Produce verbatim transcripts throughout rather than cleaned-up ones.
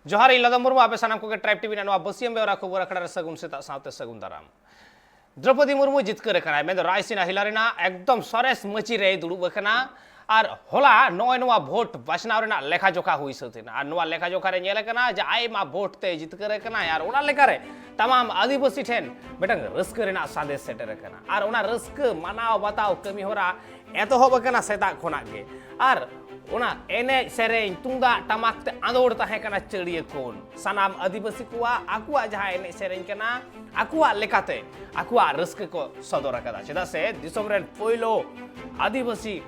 ᱡᱚᱦᱟᱨ, ᱤᱧ ᱞᱟᱫᱚᱢ ᱢᱩᱨᱢᱩ᱾ ᱟᱯᱮ ᱥᱟᱱᱟᱢ ᱠᱚᱜᱮ ᱴᱨᱟᱭᱤᱵᱽ ᱴᱤᱵᱷᱤ ᱨᱮᱱᱟᱜ ᱱᱚᱣᱟ ᱵᱟᱹᱥᱭᱟᱹᱢ ᱵᱮᱣᱨᱟ ᱠᱷᱚᱵᱚᱨ ᱟᱠᱷᱲᱟ ᱨᱮ ᱥᱟᱹᱜᱩᱱ ᱥᱮᱛᱟᱜ ᱥᱟᱶᱛᱮ ᱥᱟᱹᱜᱩᱱ ᱫᱟᱨᱟᱢ᱾ ᱫᱨᱚᱯᱚᱫᱤ ᱢᱩᱨᱢᱩ ᱡᱤᱛᱠᱟᱹᱨ ᱟᱠᱟᱱᱟᱭ, ᱢᱮᱱᱫᱚ ᱨᱟᱭᱥᱤᱱᱟ ᱦᱤᱞᱟ ᱨᱮᱱᱟᱜ ᱮᱠᱫᱚᱢ ᱥᱚᱨᱮᱥ ᱢᱟᱹᱪᱤ ᱨᱮᱭ ᱫᱩᱲᱩᱵ ᱟᱠᱟᱱᱟ᱾ ᱟᱨ ᱦᱚᱞᱟ ᱱᱚᱜᱼᱚᱭ ᱱᱚᱣᱟ ᱵᱷᱳᱴ ᱵᱟᱪᱷᱱᱟᱣ ᱨᱮᱱᱟᱜ ᱞᱮᱠᱷᱟ ᱡᱚᱠᱷᱟ ᱦᱩᱭ ᱥᱟᱹᱛ ᱮᱱᱟ᱾ ᱟᱨ ᱱᱚᱣᱟ ᱞᱮᱠᱷᱟ ᱡᱚᱠᱷᱟ ᱨᱮ ᱧᱮᱞ ᱟᱠᱟᱱᱟ ᱡᱮ ᱟᱭᱢᱟ ᱵᱷᱳᱴ ᱛᱮ ᱡᱤᱛᱠᱟᱹᱨ ᱟᱠᱟᱱᱟᱭ᱾ ᱟᱨ ᱚᱱᱟ ᱞᱮᱠᱟᱨᱮ ᱛᱟᱢᱟᱢ ᱟᱹᱫᱤᱵᱟᱹᱥᱤ ᱴᱷᱮᱱ ᱢᱤᱫᱴᱟᱝ ᱨᱟᱹᱥᱠᱟᱹ ᱨᱮᱱᱟᱜ ᱥᱟᱸᱫᱮᱥ ᱥᱮᱴᱮᱨ ᱟᱠᱟᱱᱟ᱾ ᱟᱨ ᱚᱱᱟ ᱨᱟᱹᱥᱠᱟᱹ ᱢᱟᱱᱟᱣ ᱵᱟᱛᱟᱣ ᱠᱟᱹᱢᱤ ᱦᱚᱨᱟ ᱮᱛᱚᱦᱚᱵ ᱟᱠᱟᱱᱟ ᱥᱮᱛᱟᱜ ᱠᱷᱚᱱᱟᱜ ᱜᱮ᱾ ᱟᱨ ᱚᱱᱟ ᱮᱱᱮᱡ ᱥᱮᱨᱮᱧ, ᱛᱩᱢᱫᱟᱜ ᱴᱟᱢᱟᱠ ᱛᱮ ᱟᱸᱫᱳᱲ ᱛᱟᱦᱮᱸ ᱠᱟᱱᱟ ᱪᱟᱹᱲᱤᱭᱟᱹ ᱠᱚᱱ᱾ ᱥᱟᱱᱟᱢ ᱟᱹᱫᱤᱵᱟᱹᱥᱤ ᱠᱚᱣᱟᱜ ᱟᱠᱚᱣᱟᱜ ᱡᱟᱦᱟᱸ ᱮᱱᱮᱡ ᱥᱮᱨᱮᱧ ᱠᱟᱱᱟ, ᱟᱠᱚᱣᱟᱜ ᱞᱮᱠᱟᱛᱮ ᱟᱠᱚᱣᱟᱜ ᱨᱟᱹᱥᱠᱟᱹ ᱠᱚ ᱥᱚᱫᱚᱨ ᱟᱠᱟᱫᱟ᱾ ᱪᱮᱫᱟᱜ ᱥᱮ ᱫᱤᱥᱚᱢ ᱨᱮᱱ ᱯᱳᱭᱞᱳ ᱟᱹᱫᱤᱵᱟᱹᱥᱤ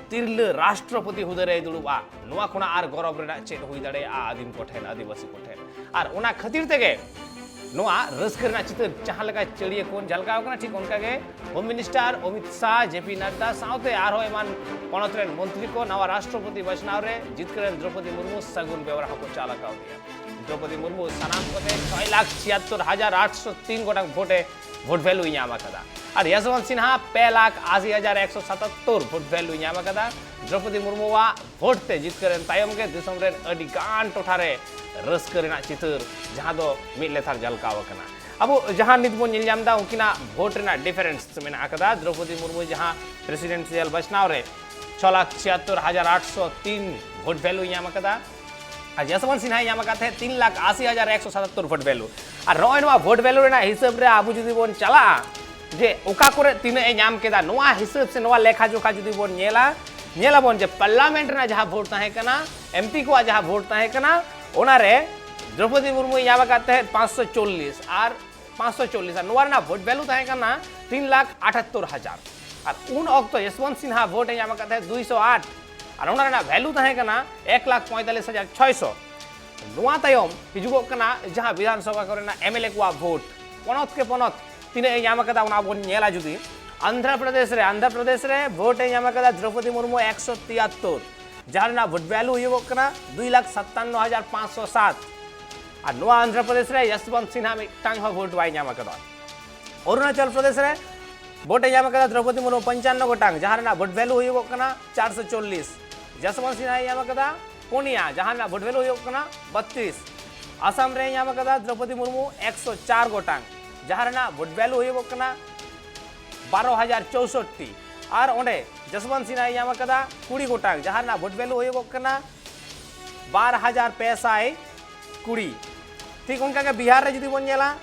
ᱛᱤᱨᱞᱟᱹ ᱨᱟᱥᱴᱨᱚᱯᱚᱛᱤ ᱦᱩᱫᱟᱹ ᱨᱮᱭ ᱫᱩᱲᱩᱵᱼᱟ, ᱱᱚᱣᱟ ᱠᱷᱚᱱᱟᱜ ᱟᱨ ᱜᱚᱨᱚᱵ ᱨᱮᱱᱟᱜ ᱪᱮᱫ ᱦᱩᱭ ᱫᱟᱲᱮᱭᱟᱜᱼᱟ ᱟᱹᱫᱤᱢ ᱠᱚᱴᱷᱮᱱ, ᱟᱹᱫᱤᱵᱟᱹᱥᱤ ᱠᱚᱴᱷᱮᱱ? ᱟᱨ ᱚᱱᱟ ᱠᱷᱟᱹᱛᱤᱨ ᱛᱮᱜᱮ ᱱᱚᱣᱟ ᱨᱟᱹᱥᱠᱟᱹ ᱨᱮᱱᱟᱜ ᱪᱤᱛᱟᱹᱨ ᱡᱟᱦᱟᱸ ᱞᱮᱠᱟ ᱪᱟᱹᱲᱤᱭᱟᱹ ᱠᱚᱱ ᱡᱷᱟᱞᱠᱟᱣ ᱠᱟᱱᱟ, ᱴᱷᱤᱠ ᱚᱱᱠᱟ ᱜᱮ ᱦᱳᱢ ᱢᱤᱱᱤᱥᱴᱟᱨ ᱚᱢᱤᱛ ᱥᱟᱦ, ᱡᱮ ᱯᱤ ᱱᱟᱰᱰᱟ ᱥᱟᱶᱛᱮ ᱟᱨᱦᱚᱸ ᱮᱢᱟᱱ ᱯᱚᱱᱚᱛ ᱨᱮᱱ ᱢᱚᱱᱛᱨᱤ ᱠᱚ ᱱᱟᱣᱟ ᱨᱟᱥᱴᱨᱚᱯᱚᱛᱤ ᱵᱟᱪᱷᱱᱟᱣ ᱨᱮ ᱡᱤᱛᱠᱟᱹᱨ ᱨᱮᱱ ᱫᱨᱚᱯᱚᱫᱤ ᱢᱩᱨᱢᱩ ᱥᱟᱹᱜᱩᱱ ᱵᱮᱣᱨᱟ ᱦᱚᱸᱠᱚ ᱪᱟᱞ ᱟᱠᱟᱣᱫ ᱜᱮᱭᱟ᱾ ᱫᱨᱚᱯᱚᱫᱤ ᱢᱩᱨᱢᱩ ᱥᱟᱱᱟᱢ ᱠᱚᱛᱮ ᱪᱷᱚᱭ ᱞᱟᱠᱷ ᱪᱷᱤᱭᱟᱛᱛᱳᱨ ᱦᱟᱡᱟᱨ ᱟᱴᱥᱚ ᱛᱤᱱ ᱜᱚᱴᱟᱝ ᱵᱷᱳᱴᱮ, ᱵᱷᱳᱴ ᱵᱷᱮᱞᱩᱭ ᱧᱟᱢ ᱟᱠᱟᱫᱟ᱾ ᱟᱨ ᱭᱟᱥᱣᱚᱱᱛ ᱥᱤᱱᱦᱟ ᱯᱮ ᱞᱟᱠᱷ ᱟᱥᱤ ᱦᱟᱡᱟᱨ ᱮᱠᱥᱚ ᱥᱟᱛᱟᱛᱛᱳᱨ ᱵᱷᱳᱴ ᱵᱷᱮᱞᱩᱭ ᱧᱟᱢ ᱟᱠᱟᱫᱟ᱾ ᱫᱨᱚᱯᱚᱫᱤ ᱢᱩᱨᱢᱩᱣᱟᱜ ᱵᱷᱳᱴ ᱛᱮ ᱡᱤᱛᱠᱟᱹᱨ ᱮᱱ ᱛᱟᱭᱚᱢ ᱜᱮ ᱫᱤᱥᱚᱢ ᱨᱮᱱ ᱟᱹᱰᱤ ᱜᱟᱱ ᱴᱚᱴᱷᱟ ᱨᱮ ᱨᱟᱹᱥᱠᱟᱹ ᱨᱮᱱᱟᱜ ᱪᱤᱛᱟᱹᱨ, ᱡᱟᱦᱟᱸ ᱫᱚ ᱢᱤᱫ ᱞᱮᱛᱟᱲ ᱡᱷᱟᱞᱠᱟᱣ ᱟᱠᱟᱱᱟ᱾ ᱟᱵᱚ ᱡᱟᱦᱟᱸ ᱱᱤᱛ ᱵᱚᱱ ᱧᱮᱞ ᱧᱟᱢ ᱮᱫᱟ, ᱩᱱᱠᱤᱱᱟᱜ ᱵᱷᱳᱴ ᱨᱮᱱᱟᱜ ᱰᱤᱯᱷᱟᱨᱮᱱᱥ ᱢᱮᱱᱟᱜ ᱟᱠᱟᱫᱟ᱾ ᱫᱨᱚᱯᱚᱫᱤ ᱢᱩᱨᱢᱩ ᱡᱟᱦᱟᱸ ᱯᱨᱮᱥᱤᱰᱮᱱᱥᱤᱭᱟᱞ ᱵᱟᱪᱷᱱᱟᱣ ᱨᱮ ᱪᱷᱚ ᱞᱟᱠᱷ ᱪᱷᱤᱭᱟᱛᱛᱳᱨ ᱦᱟᱡᱟᱨ ᱟᱴᱥᱚ ᱛᱤᱱ ᱵᱷᱳᱴ ᱵᱷᱮᱞᱩᱭ ᱧᱟᱢ ᱟᱠᱟᱫᱟ, ᱟᱨ ᱡᱚᱥᱣᱚᱱᱛ ᱥᱤᱱᱦᱟᱭ ᱧᱟᱢ ᱟᱠᱟᱫ ᱛᱟᱦᱮᱸᱫ ᱛᱤᱱ ᱞᱟᱠᱷ ᱟᱥᱤ ᱦᱟᱡᱟᱨ ᱮᱠᱥᱚ ᱥᱟᱛᱟᱛᱛᱳᱨ ᱵᱷᱳᱴ ᱵᱷᱮᱞᱩ᱾ ᱟᱨ ᱱᱚᱜᱼᱚᱭ ᱱᱚᱣᱟ ᱵᱷᱳᱴ ᱵᱷᱮᱞᱩ ᱨᱮᱱᱟᱜ ᱦᱤᱥᱟᱹᱵ ᱨᱮ ᱟᱵᱚ ᱡᱩᱫᱤ ᱵᱚᱱ ᱪᱟᱞᱟᱜᱼᱟ, ᱡᱮ ᱚᱠᱟ ᱠᱚᱨᱮ ᱛᱤᱱᱟᱹᱜ ᱮ ᱧᱟᱢ ᱠᱮᱫᱟ, ᱱᱚᱣᱟ ᱦᱤᱥᱟᱹᱵ ᱥᱮ ᱱᱚᱣᱟ ᱞᱮᱠᱷᱟ ᱡᱚᱠᱷᱟ ᱡᱩᱫᱤ ᱵᱚᱱ ᱧᱮᱞᱟ, ᱧᱮᱞᱟᱵᱚᱱ ᱡᱮ ᱯᱟᱨᱞᱟᱢᱮᱱᱴ ᱨᱮᱱᱟᱜ ᱡᱟᱦᱟᱸ ᱵᱷᱳᱴ ᱛᱟᱦᱮᱸ ᱠᱟᱱᱟ, ᱮᱢ ᱯᱤ ᱠᱚᱣᱟᱜ ᱡᱟᱦᱟᱸ ᱵᱷᱳᱴ ᱛᱟᱦᱮᱸ ᱠᱟᱱᱟ, ᱚᱱᱟᱨᱮ ᱫᱨᱚᱯᱚᱫᱤ ᱢᱩᱨᱢᱩᱭ ᱧᱟᱢ ᱟᱠᱟᱫ ᱛᱟᱦᱮᱸᱫ ᱯᱟᱸᱪᱥᱚ ᱪᱚᱞᱞᱤᱥ ᱟᱨ ᱯᱟᱸᱪᱥᱚ ᱪᱚᱞᱞᱤᱥ, ᱟᱨ ᱱᱚᱣᱟ ᱨᱮᱱᱟᱜ ᱵᱷᱳᱴ ᱵᱷᱮᱞᱩ ᱛᱟᱦᱮᱸ ᱠᱟᱱᱟ ᱛᱤᱱ ᱞᱟᱠᱷ ᱟᱴᱟᱛᱛᱳᱨ ᱦᱟᱡᱟᱨ᱾ ᱟᱨ ᱩᱱ ᱚᱠᱛᱚ ᱡᱚᱥᱣᱚᱱᱛ ᱥᱤᱱᱦᱟ ᱵᱷᱳᱴ ᱮ ᱧᱟᱢ ᱟᱠᱟᱫ ᱛᱟᱦᱮᱸᱫ ᱫᱩᱭᱥᱚ ᱟᱴ, ᱟᱨ ᱚᱱᱟ ᱨᱮᱱᱟᱜ ᱵᱷᱮᱞᱩ ᱛᱟᱦᱮᱸ ᱠᱟᱱᱟ ᱮᱠ ᱞᱟᱠᱷ ᱯᱚᱸᱭᱛᱟᱞᱞᱤᱥ ᱦᱟᱡᱟᱨ ᱪᱷᱚᱭᱥᱚ᱾ ᱱᱚᱣᱟ ᱛᱟᱭᱚᱢ ᱦᱤᱡᱩᱜᱚᱜ ᱠᱟᱱᱟ ᱡᱟᱦᱟᱸ ᱵᱤᱫᱷᱟᱱ ᱥᱚᱵᱷᱟ ᱠᱚᱨᱮᱱᱟᱜ ᱮᱢ ᱮᱞ ᱮ ᱠᱚᱣᱟᱜ ᱵᱷᱳᱴ, ᱯᱚᱱᱚᱛ ᱠᱮ ᱯᱚᱱᱚᱛ ᱛᱤᱱᱟᱹᱜ ᱮ ᱧᱟᱢ ᱟᱠᱟᱫᱟ ᱚᱱᱟ ᱵᱚᱱ ᱧᱮᱞᱟ᱾ ᱡᱩᱫᱤ ᱟᱱᱫᱷᱨᱚ ᱯᱨᱚᱫᱮᱥ ᱨᱮ, ᱟᱱᱫᱷᱨᱚ ᱯᱨᱚᱫᱮᱥ ᱨᱮ ᱵᱷᱳᱴ ᱮ ᱧᱟᱢ ᱟᱠᱟᱫᱟ ᱫᱨᱚᱯᱚᱫᱤ ᱢᱩᱨᱢᱩ ᱮᱠᱥᱚ ᱛᱤᱭᱟᱛᱛᱳᱨ, ᱡᱟᱦᱟᱸ ᱨᱮᱱᱟᱜ ᱵᱷᱳᱴ ᱵᱷᱮᱞᱩ ᱦᱩᱭᱩᱜᱚᱜ ᱠᱟᱱᱟ ᱫᱩᱭ ᱞᱟᱠᱷ ᱥᱟᱛᱟᱱᱱᱚ ᱦᱟᱡᱟᱨ ᱯᱟᱸᱪᱥᱚ ᱥᱟᱛ᱾ ᱟᱨ ᱱᱚᱣᱟ ᱟᱱᱫᱷᱨᱚ ᱯᱨᱚᱫᱮᱥ ᱨᱮ ᱡᱚᱥᱣᱚᱱᱛ ᱥᱤᱱᱦᱟ ᱢᱤᱫᱴᱟᱝ ᱦᱚᱸ ᱵᱷᱳᱴ ᱵᱟᱭ ᱧᱟᱢ ᱟᱠᱟᱫᱟ᱾ ᱚᱨᱩᱱᱟᱪᱚᱞ ᱯᱨᱚᱫᱮᱥ ᱨᱮ ᱵᱷᱳᱴ ᱮ ᱧᱟᱢ ᱟᱠᱟᱫᱟ ᱫᱨᱚᱯᱚᱫᱤ ᱢᱩᱨᱢᱩ ᱯᱚᱧᱪᱟᱱᱱᱚ ᱜᱚᱴᱟᱝ, ᱡᱟᱦᱟᱸ ᱨᱮᱱᱟᱜ ᱵᱷᱳᱴ ᱵᱷᱮᱞᱩ ᱦᱩᱭᱩᱜᱚᱜ ᱠᱟᱱᱟ ᱪᱟᱨᱥᱚ ᱪᱚᱞᱞᱤᱥ᱾ ᱡᱚᱥᱣᱚᱱᱛ ᱥᱤᱱᱦᱟᱭ ᱧᱟᱢ ᱟᱠᱟᱫᱟ ᱯᱩᱱᱭᱟ, ᱡᱟᱦᱟᱸ ᱨᱮᱱᱟᱜ vote value ᱦᱩᱭᱩᱜ ᱠᱟᱱᱟ ᱵᱟᱛᱨᱤᱥ᱾ ᱟᱥᱟᱢ ᱨᱮ ᱧᱟᱢ ᱟᱠᱟᱫᱟ ᱫᱨᱚᱯᱚᱫᱤ ᱢᱩᱨᱢᱩ ᱮᱠᱥᱚ ᱪᱟᱨ ᱜᱚᱴᱟᱝ, ᱡᱟᱦᱟᱸ ᱨᱮᱱᱟᱜ vote value ᱦᱩᱭᱩᱜ ᱠᱟᱱᱟ ᱵᱟᱨᱚ ᱦᱟᱡᱟᱨ ᱪᱳᱭᱥᱚᱴᱴᱤ᱾ ᱟᱨ ᱚᱸᱰᱮ ᱡᱚᱥᱵᱚᱱᱛ ᱥᱤᱱᱦᱟᱭ ᱧᱟᱢ ᱟᱠᱟᱫᱟ ᱠᱩᱲᱤ ᱜᱚᱴᱟᱝ, ᱡᱟᱦᱟᱸ ᱨᱮᱱᱟᱜ vote value ᱦᱩᱭᱩᱜᱚᱜ ᱠᱟᱱᱟ ᱵᱟᱨ ᱦᱟᱡᱟᱨ ᱯᱮ ᱥᱟᱭ ᱠᱩᱲᱤ᱾ ᱴᱷᱤᱠ ᱚᱱᱠᱟᱜᱮ ᱵᱤᱦᱟᱨ ᱨᱮ ᱡᱩᱫᱤ ᱵᱚᱱ ᱧᱮᱞᱟ,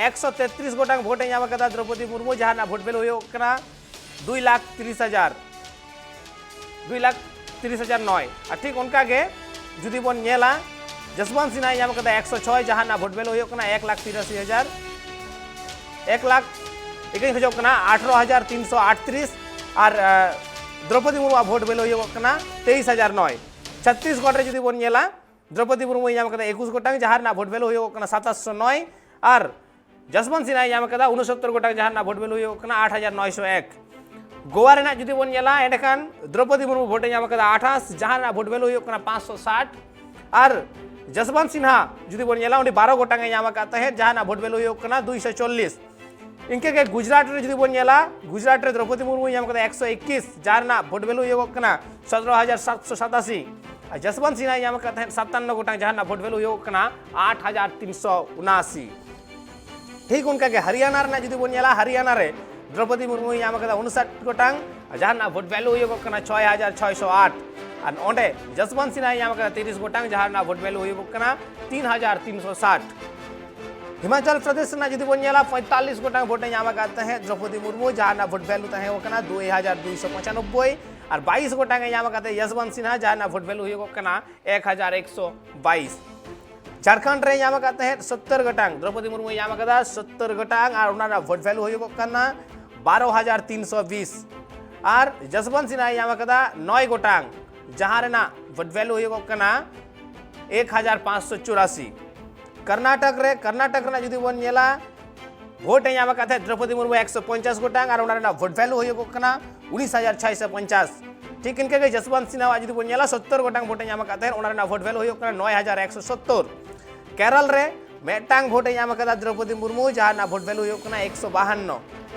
ᱮᱠᱥᱚ ᱛᱮᱛᱨᱤᱥ ᱜᱚᱴᱟᱝ vote ᱮ ᱧᱟᱢ ᱟᱠᱟᱫᱟ ᱫᱨᱚᱯᱚᱫᱤ ᱢᱩᱨᱢᱩ, ᱡᱟᱦᱟᱸ ᱨᱮᱱᱟᱜ vote value ᱦᱩᱭᱩᱜ ᱠᱟᱱᱟ ᱫᱩᱭ ᱞᱟᱠᱷ ᱛᱤᱨᱤᱥ ᱦᱟᱡᱟᱨ, ᱫᱩᱭ ᱞᱟᱠᱷ ᱛᱤᱨᱤᱥ ᱦᱟᱡᱟᱨ ᱱᱚᱭ᱾ ᱟᱨ ᱴᱷᱤᱠ ᱚᱱᱠᱟᱜᱮ ᱡᱩᱫᱤ ᱵᱚᱱ ᱧᱮᱞᱟ, ᱡᱚᱥᱵᱚᱱᱛ ᱥᱤᱱᱦᱟᱭ ᱧᱟᱢ ᱟᱠᱟᱫᱟ ᱮᱠᱥᱚ ᱪᱷᱚᱭ, ᱡᱟᱦᱟᱸ ᱨᱮᱱᱟᱜ vote value ᱦᱩᱭᱩᱜ ᱠᱟᱱᱟ ᱮᱠ ᱞᱟᱠᱷ ᱛᱤᱨᱟᱥᱤ ᱦᱟᱡᱟᱨ, ᱮᱠ ᱞᱟᱠᱷ, ᱤᱠᱟᱹᱧ ᱠᱷᱚᱡᱚᱜ ᱠᱟᱱᱟ ᱟᱴᱷᱨᱚ ᱦᱟᱡᱟᱨ ᱛᱤᱱᱥᱚ ᱟᱴᱛᱨᱤᱥ᱾ ᱟᱨ ᱟᱸ, ᱫᱨᱚᱯᱚᱫᱤ ᱢᱩᱨᱢᱩᱣᱟᱜ vote value ᱦᱩᱭᱩᱜᱚᱜ ᱠᱟᱱᱟ ᱛᱮᱭᱤᱥ ᱦᱟᱡᱟᱨ ᱱᱚᱭ᱾ ᱪᱷᱚᱛᱛᱤᱥᱜᱚᱲ ᱨᱮ ᱡᱩᱫᱤ ᱵᱚᱱ ᱧᱮᱞᱟ, ᱫᱨᱚᱯᱚᱫᱤ ᱢᱩᱨᱢᱩᱭ ᱧᱟᱢ ᱟᱠᱟᱫᱟ ᱮᱠᱩᱥ ᱜᱚᱴᱟᱝ, ᱡᱟᱦᱟᱸ ᱨᱮᱱᱟᱜ vote value ᱦᱩᱭᱩᱜᱚᱜ ᱠᱟᱱᱟ ᱥᱟᱛᱟᱥᱥᱚ ᱱᱚᱭ᱾ ᱟᱨ ᱡᱚᱥᱵᱚᱱᱛ ᱥᱤᱱᱦᱟᱭ ᱧᱟᱢ ᱟᱠᱟᱫᱟ ᱩᱱᱩᱥᱚᱛᱛᱚᱨ ᱜᱚᱴᱟᱝ, ᱡᱟᱦᱟᱸ ᱨᱮᱱᱟᱜ vote value ᱦᱩᱭᱩᱜ ᱠᱟᱱᱟ ᱟᱴ ᱦᱟᱡᱟᱨ ᱱᱚᱭᱥᱚ ᱮᱠ᱾ ᱜᱳᱣᱟ ᱨᱮᱱᱟᱜ ᱡᱩᱫᱤ ᱵᱚᱱ ᱧᱮᱞᱟ, ᱮᱸᱰᱮᱠᱷᱟᱱ ᱫᱨᱚᱯᱚᱫᱤ ᱢᱩᱨᱢᱩ vote ᱮ ᱧᱟᱢ ᱟᱠᱟᱫᱟ ᱟᱴᱷᱟᱥ, ᱡᱟᱦᱟᱸ ᱨᱮᱱᱟᱜ vote value ᱦᱩᱭᱩᱜ ᱠᱟᱱᱟ ᱯᱟᱸᱪᱥᱚ ᱥᱟᱴ᱾ ᱟᱨ ᱡᱚᱥᱵᱚᱱᱛ ᱥᱤᱱᱦᱟ ᱡᱩᱫᱤ ᱵᱚᱱ ᱧᱮᱞᱟ, ᱩᱱᱤ ᱵᱟᱨᱚ ᱜᱚᱴᱟᱝ ᱮ ᱧᱟᱢ ᱟᱠᱟᱫ ᱛᱟᱦᱮᱸᱫ, ᱡᱟᱦᱟᱸ ᱨᱮᱱᱟᱜ vote value ᱦᱩᱭᱩᱜ ᱠᱟᱱᱟ ᱫᱩᱭᱥᱚ ᱪᱚᱞᱞᱤᱥ᱾ ᱤᱱᱠᱟᱹᱜᱮ ᱜᱩᱡᱽᱨᱟᱴ ᱨᱮ ᱡᱩᱫᱤ ᱵᱚᱱ ᱧᱮᱞᱟ, ᱜᱩᱡᱽᱨᱟᱴ ᱨᱮ ᱫᱨᱚᱯᱚᱫᱤ ᱢᱩᱨᱢᱩᱭ ᱧᱟᱢ ᱟᱠᱟᱫᱟ ᱮᱠᱥᱚ ᱮᱠᱤᱥ, ᱡᱟᱦᱟᱸ ᱨᱮᱱᱟᱜ vote value ᱦᱩᱭᱩᱜᱚᱜ ᱠᱟᱱᱟ ᱥᱚᱛᱨᱚ ᱦᱟᱡᱟᱨ ᱥᱟᱛᱥᱚ ᱥᱟᱛᱟᱥᱤ᱾ ᱟᱨ ᱡᱚᱥᱵᱚᱱᱛ ᱥᱤᱱᱦᱟᱭ ᱧᱟᱢ ᱟᱠᱟᱫ ᱛᱟᱦᱮᱸᱫ ᱥᱟᱛᱟᱱᱱᱚ ᱜᱚᱴᱟᱝ, ᱡᱟᱦᱟᱸ ᱨᱮᱱᱟᱜ vote value ᱦᱩᱭᱩᱜᱚᱜ ᱠᱟᱱᱟ ᱟᱴ ᱦᱟᱡᱟᱨ ᱛᱤᱱᱥᱚ ᱩᱱᱟᱥᱤ᱾ ᱴᱷᱤᱠ ᱚᱱᱠᱟᱜᱮ ᱦᱚᱨᱤᱭᱟᱱᱟ ᱨᱮᱱᱟᱜ ᱡᱩᱫᱤ ᱵᱚᱱ ᱧᱮᱞᱟ, ᱦᱚᱨᱤᱭᱟᱱᱟ ᱨᱮ ᱫᱨᱚᱯᱚᱫᱤ ᱢᱩᱨᱢᱩᱭ ᱧᱟᱢ ᱟᱠᱟᱫᱟ ᱩᱱᱩᱥᱟᱴ ᱜᱚᱴᱟᱝ, ᱟᱨ ᱡᱟᱦᱟᱸ ᱨᱮᱱᱟᱜ vote value ᱦᱩᱭᱩᱜᱚᱜ ᱠᱟᱱᱟ ᱪᱷᱚᱭ ᱦᱟᱡᱟᱨ ᱪᱷᱚᱭᱥᱚ ᱟᱴ᱾ ᱟᱨ ᱚᱸᱰᱮ ᱡᱚᱥᱵᱚᱱᱛ ᱥᱤᱱᱦᱟᱭ ᱧᱟᱢ ᱟᱠᱟᱫᱟ ᱛᱤᱨᱤᱥ ᱜᱚᱴᱟᱝ, ᱡᱟᱦᱟᱸ ᱨᱮᱱᱟᱜ vote value ᱦᱩᱭᱩᱜᱚᱜ ᱠᱟᱱᱟ ᱛᱤᱱ ᱦᱟᱡᱟᱨ ᱛᱤᱱᱥᱚ ᱥᱟᱴ᱾ ᱦᱤᱢᱟᱪᱚᱞ ᱯᱨᱚᱫᱮᱥ ᱨᱮᱱᱟᱜ ᱡᱩᱫᱤ ᱵᱚᱱ ᱧᱮᱞᱟ, ᱯᱚᱸᱭᱛᱟᱞᱞᱤᱥ ᱜᱚᱴᱟᱝ vote ᱮ ᱧᱟᱢ ᱟᱠᱟᱫ ᱛᱟᱦᱮᱸᱫ ᱫᱨᱚᱯᱚᱫᱤ ᱢᱩᱨᱢᱩ, ᱡᱟᱦᱟᱸ ᱨᱮᱱᱟᱜ vote value ᱛᱟᱦᱮᱸ ᱠᱟᱱᱟ ᱫᱩᱭ ᱦᱟᱡᱟᱨ ᱫᱩᱭᱥᱚ ᱯᱚᱸᱪᱟᱱᱚᱵᱵᱳᱭ᱾ ᱟᱨ ᱵᱟᱭᱤᱥ ᱜᱚᱴᱟᱝ ᱮ ᱧᱟᱢ ᱟᱠᱟᱫ ᱛᱟᱦᱮᱸᱫ ᱡᱚᱥᱵᱚᱱᱛ ᱥᱤᱱᱦᱟ, ᱡᱟᱦᱟᱸ ᱨᱮᱱᱟᱜ vote value ᱦᱩᱭᱩᱜᱚᱜ ᱠᱟᱱᱟ ᱮᱠ ᱦᱟᱡᱟᱨ ᱮᱠᱥᱚ ᱵᱟᱭᱤᱥ᱾ ᱡᱷᱟᱲᱠᱷᱚᱸᱰ ᱨᱮ ᱧᱟᱢ ᱟᱠᱟᱫ ᱛᱟᱦᱮᱸᱫ ᱥᱚᱛᱛᱚᱨ ᱜᱚᱴᱟᱝ, ᱫᱨᱚᱯᱚᱫᱤ ᱢᱩᱨᱢᱩᱭ ᱧᱟᱢ ᱟᱠᱟᱫᱟ ᱥᱚᱛᱛᱚᱨ ᱜᱚᱴᱟᱝ, ᱟᱨ ᱚᱱᱟ ᱨᱮᱱᱟᱜ vote value ᱦᱩᱭᱩᱜᱚᱜ ᱠᱟᱱᱟ ᱵᱟᱨᱚ ᱦᱟᱡᱟᱨ ᱛᱤᱱᱥᱚ ᱵᱤᱥ᱾ ᱟᱨ ᱡᱚᱥᱵᱚᱱᱛ ᱥᱤᱱᱦᱟᱭ ᱧᱟᱢ ᱟᱠᱟᱫᱟ ᱱᱚᱭ ᱜᱚᱴᱟᱝ, ᱡᱟᱦᱟᱸ ᱨᱮᱱᱟᱜ vote value ᱦᱩᱭᱩᱜᱚᱜ ᱠᱟᱱᱟ ᱮᱠ ᱦᱟᱡᱟᱨ ᱯᱟᱸᱪᱥᱚ ᱪᱩᱨᱟᱥᱤ᱾ ᱠᱚᱨᱱᱟᱴᱚᱠ ᱨᱮ, ᱠᱚᱨᱱᱟᱴᱚᱠ ᱨᱮᱱᱟᱜ ᱡᱩᱫᱤ ᱵᱚᱱ ᱧᱮᱞᱟ, vote ᱮ ᱧᱟᱢ ᱟᱠᱟᱫ ᱛᱟᱦᱮᱸᱫ ᱫᱨᱚᱯᱚᱫᱤ ᱢᱩᱨᱢᱩ ᱮᱠᱥᱚ ᱯᱚᱧᱪᱟᱥ ᱜᱚᱴᱟᱝ, ᱟᱨ ᱚᱱᱟ ᱨᱮᱱᱟᱜ vote value ᱦᱩᱭᱩᱜᱚᱜ ᱠᱟᱱᱟ ᱩᱱᱤᱥ ᱦᱟᱡᱟᱨ ᱪᱷᱚᱭᱥᱚ ᱯᱚᱧᱪᱟᱥ᱾ ᱴᱷᱤᱠ ᱤᱱᱠᱟᱹ ᱜᱮ ᱡᱚᱥᱵᱚᱱᱛ ᱥᱤᱱᱦᱟᱣᱟᱜ ᱡᱩᱫᱤ ᱵᱚᱱ ᱧᱮᱞᱟ, ᱥᱚᱛᱛᱚᱨ ᱜᱚᱴᱟᱝ vote ᱮ ᱧᱟᱢ ᱟᱠᱟᱫ ᱛᱟᱦᱮᱸᱫ, ᱚᱱᱟ ᱨᱮᱱᱟᱜ vote value ᱦᱩᱭᱩᱜ ᱠᱟᱱᱟ ᱱᱚᱭ ᱦᱟᱡᱟᱨ ᱮᱠᱥᱚ ᱥᱚᱛᱛᱚᱨ᱾ ᱠᱮᱨᱚᱞ ᱨᱮ ᱢᱤᱫᱴᱟᱝ vote ᱮ ᱧᱟᱢ ᱟᱠᱟᱫᱟ ᱫᱨᱚᱯᱚᱫᱤ ᱢᱩᱨᱢᱩ, ᱡᱟᱦᱟᱸ ᱨᱮᱱᱟᱜ vote value ᱦᱩᱭᱩᱜ ᱠᱟᱱᱟ ᱮᱠᱥᱚ ᱵᱟᱦᱟᱱᱱᱚ᱾